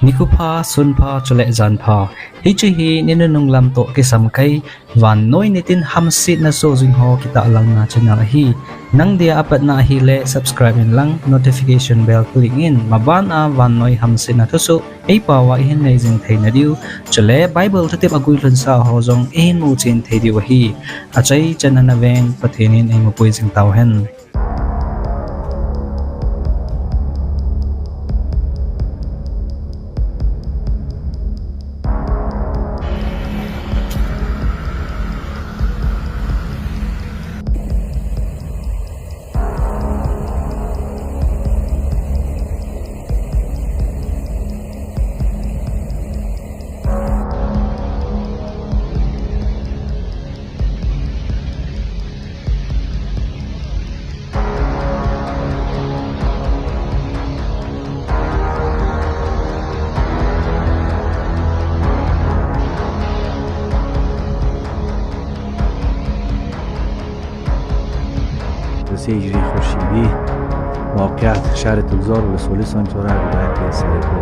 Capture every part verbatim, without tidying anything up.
Nikho pha, sun pha, chule jan pha. Hiche hi ni nunung lam toh kisam kai, vannoi nitin hamsetna soh jing ho kitahlang na channel ahi. Nang dia apatna ahile subscribe in lang, notification bell click in, maban a vannoi hamsetna thusoh ei pao a ihin nei jing theina diu. Chule Bible thutep aguilhun sa ho jong ihin muchen thei diu ahi. Achai chan ana veng Pathen in eimapui jing tauhen. Jose Jiri Khurshidi, mawkya share tukzor le solution chora gudai ke sare ko.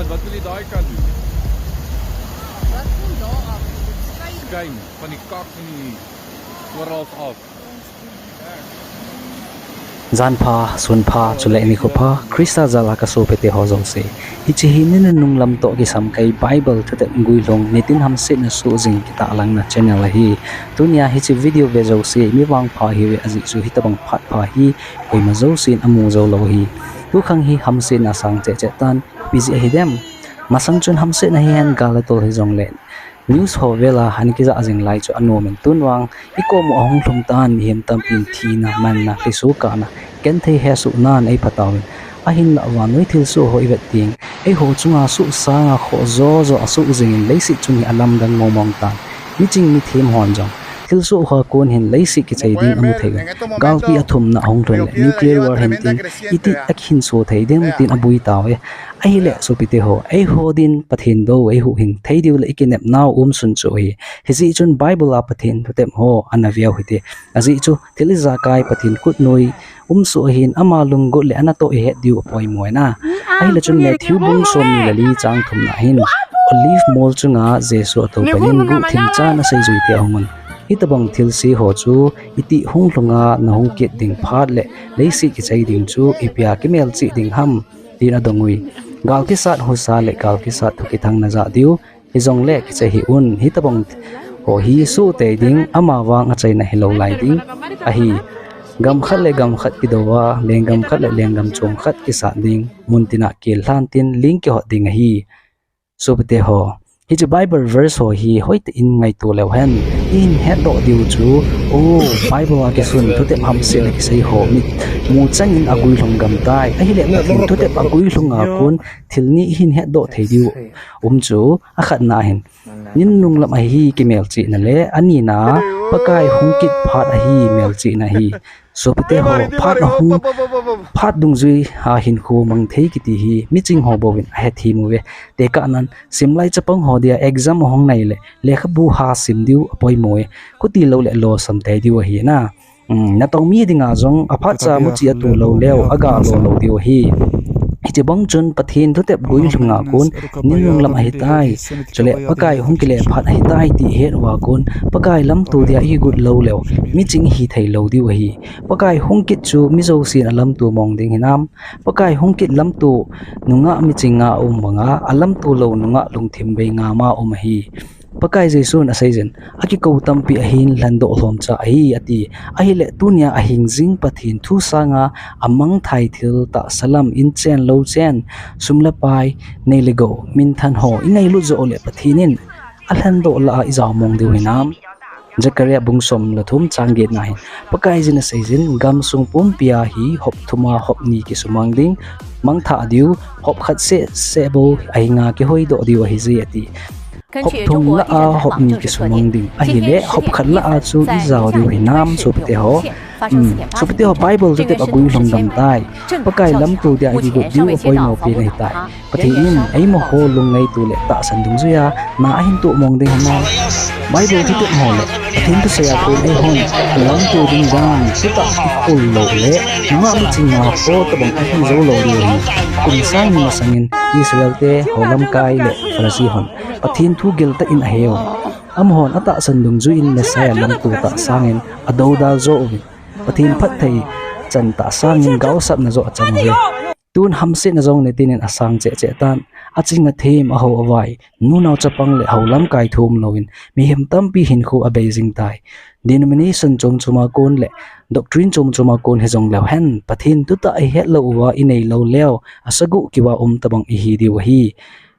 Wat wil je daar kan doen? Wat voor daar af? Schijn. Schijn. Van die kak, van die oorlog af. Jan pha, sun pha, chule nikho pha, Christa jal a ka sopite ho jouse. Hiche hi ni nunung lam toh kisam kai Bible thutep guilhung nitin hamsetna soh jing kitahlangna channel ahi. Tunia hiche video ve jouse, mi vangpha hiuve ajeh chu hitabang phat pha hi koima jousen amu jou lou ahi. Tukhang hi hamsetna asang cheh cheh tan, ipi jeh ahi dem. Masang chun hamsetna hihen gal atol hijongle, news ho vela ana kijah jing lai chu anom in, tun vang i kom u ahung lhung tan, mihem tampin thina, manna, lhiso kahna, genthei hesoh nan eipha tauvin. Ahinlah vannoi thilsoh ho ivet teng, eiho chunga soh sanga khoh jo jo asoh jingin leiset chung hi alamdang mong mong tan. Miching mithem hon jong thilsoh hoa kon hin leiset kichai ding amu thei uvin. Galpi athumna ahung lhun le nuclear war hin tin, iti akhinso thei dem tin abui tauve. Ahile sopite ho, eiho din Pathen dou eihuhhing thei diu le ikinepnau umsun chu ahi. Hijeh chun Bible a Pathen thutep ho ana veu hite. Ajeh chu thil ijakai Pathen khutnoi umsoh ahin, ama lunggot le anatoh ihet diu apoimo in a. Ahile chun Matthew bung somni le li chang thumna hin, Olive mol chunga Jesu atou panin guhthim chan aseijuite ahungun, hitabang thilse ho chu itih hung lhunga nahung kit ding phat le leiset kichai ding chu ipia kimelchih ding ham, tin adong ui. Gal kisat husa le gal kisat thu kithang najah diu, hijongle kichai hih un, hitabang ho hi suhtei ding, amavang achaina hilou lai ding ahi. Gam khat le gam khat kidouva, lenggam khat le lenggam chom khat kisat ding, muntina kel lhan tin ling kihot ding ahi. Sopite ho, hiche Bible verse ho hi hoitah in ngaito leu hen, ihin hetdoh diu chu, o, Bible a kisun thutep hamsetna kisei ho mitmu changin aguilhung gamtai. Ahile Pathen thutep aguilhunga kon thil ni ihin hetdoh thei diu um chu, akhatna ahin, ni nunung lam ahi kimelchihna le, anina Pakai hung kit phat ahi melchihna ahi. Sopite ho, phat ahung, phat dungjui a hinkho mang thei kiti hi miching ho bouvin ahethem uve. Tekahnan, simlai chapang ho dia exam ahung nai le, lekhabu ha sim diu apoimo e. Khuti lou le losam tei diu ahi na. Hmm, natong mi dinga jong aphatcha muchi atu lou leu, aga lou lou diu ahi. Hiche bang chun Pathen thutep guilhunga kon, ninung lam ahitai. Chule Pakai hung kile phat ahitai ti het uva kon, Pakai lamto dia ikigot lou leu, miching hithei lou diu ahi. Pakai hung kit chu mi jousen alamto mong ding hinam. Pakai hung kit lamto nungah miching nga um banga, alamto lou nungah lungthim bei nga ma um ahi. Pakai Jesun aseijin, akikou tampi ahin lhendoh lhomcha ahi, ati. Ahile tunia ahing jing Pathen thu sanga amangthai thil tahsa lam in chen lou chen, sum le pai, nei le gou, minthan ho ingailut joh le Pathen in alhendoh lah a ijao mong diu hinam. Zechariah bung som le thum chang getna hin, Pakaiyin aseijin, gamsung pumpia hi hop thuma hop ni kisumang ding, mangthah diu, hop khat seh seh bou ahinga kihoidoh diu ahije, ati. Hop thum lah a hop ni kisumang ding, ahile hop khat lah a chu ijao diu hinam, sopite ho. Hmm, sopite ho, Bible thutep aguilhung dam tai. Pakai lamto dia ikigot diu apoimo pen ahitai. Pathen in eima ho lungngaito le tahsan dungjuia na ahin toh mong ding hinam. Bible thutep ho le Pathen thusei a kon eihon alamto ding dan chutah ikhol lou le, nungah miching nga ho tobang ihi jou lou diu ahi. Kum sang ni masangin Israel te ho lamkai le Pharisee hon Pathen thu giltah in aheu. Amahon atahsan dungjuiyin Messiah lamto tah sangin adoudal jo uvin, Pathen phatthei chan tah sangin gaosapna joh achang uve. Tun hamsetna jong nitin in asang cheh cheh tan. Aching athem, ahao avai, nunao chapang le hao lamkai thum louvin mihem tampi hinkho abei jing tai. Denomination chom choma kon le doctrine chom choma kon hijongleu hen, Pathen thutah ihet lou uva inei lou leu, asagoh kiuva um tobang ihi diu ahi.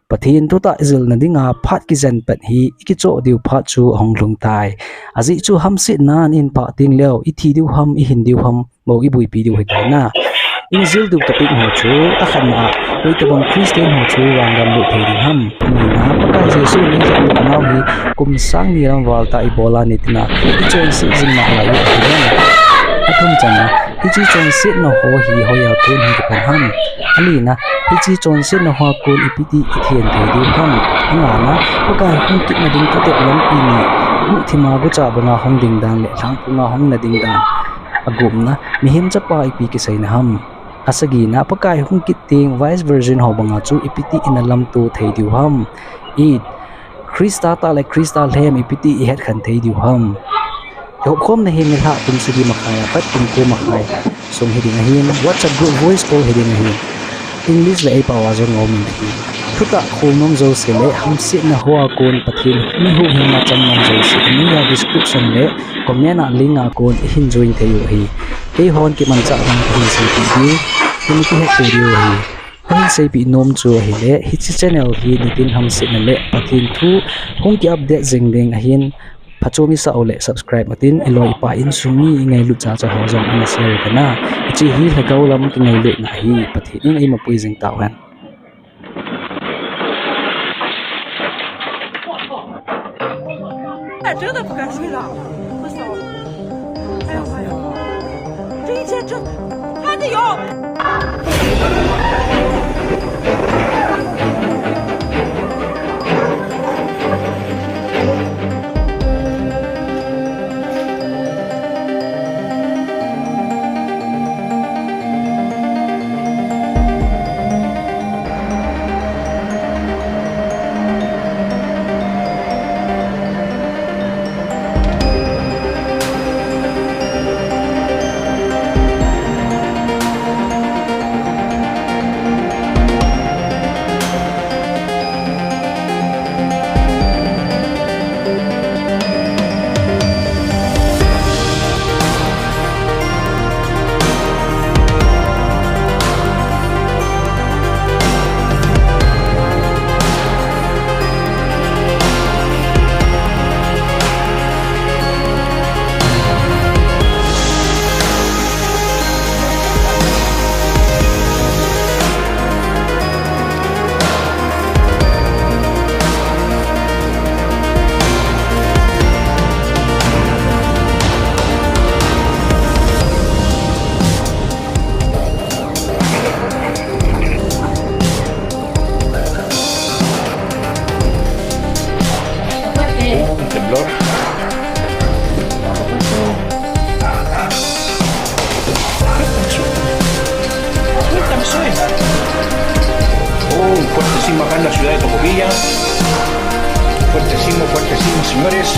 Pathen thutah ijilna dinga phat kijen pet hi ikichoh diu phat chu ahung lhung tai. Ajeh chu hamsetnan ihin pah teng leu, ithi diu ham, ihin diu ham, bou iboipi diu ahitai na. Ijil diu topic ho chu akhatna a, koi tobang Christian ho chu vangam lut thei ding ham. Anina, Pakai Jesu in eilhendoh nau hi kum sang ni lam val tah ibola nitina ichonset jing nalai u ahi. Athum channa, hiche chonsetna ho hi hoiya kon hung kipan ham. Alina, hiche chonsetna hoa kon ipi ti ithen thei diu ham. Angana, Pakai hung kitna ding thutep lampi ni, guhthima gucha banga hung ding dan le lhangphunga hungna ding dan. Agupna, mihem chapa ipi kiseina ham. Asagina, Pakai hung kit teng vice virgin ho banga chu ipi ti ina lamto thei diu ham. Eight, Christa tah le Christa lhem ipi ti ihet khen thei diu ham. Ihopkhomna hi nilhah kum sagi makhai a pat kum ko makhai sung hiding ahin, WhatsApp group voice call hiding ahin. English le eipao a jong aumin ahi. Thutah kholnom jouse le hamsetna hoa kon Pathen mi huhhingna changlam jouse, anoiya description le comment a link a kon ihin join thei u ahi. Keihon kimanchah vang kahin seipeh diu, hin kihetto diu ahi. Kahin seipeh nom chu ahile, hiche channel hi nitin hamsetna le Pathen thu hung ki update jing ding ahin, phachom isah u le subscribe utin, iloi ipai insung mi ingailut chacha ho jong ana share utin na. Hiche hi lhagao lam kingailutna ahi, Pathen in eimapui jing tauhen. Temblor. Uy, tamsoy. Oh, fuertísima banda ciudad de Tocopilla. Fuertísimo, fuertísimo, señores.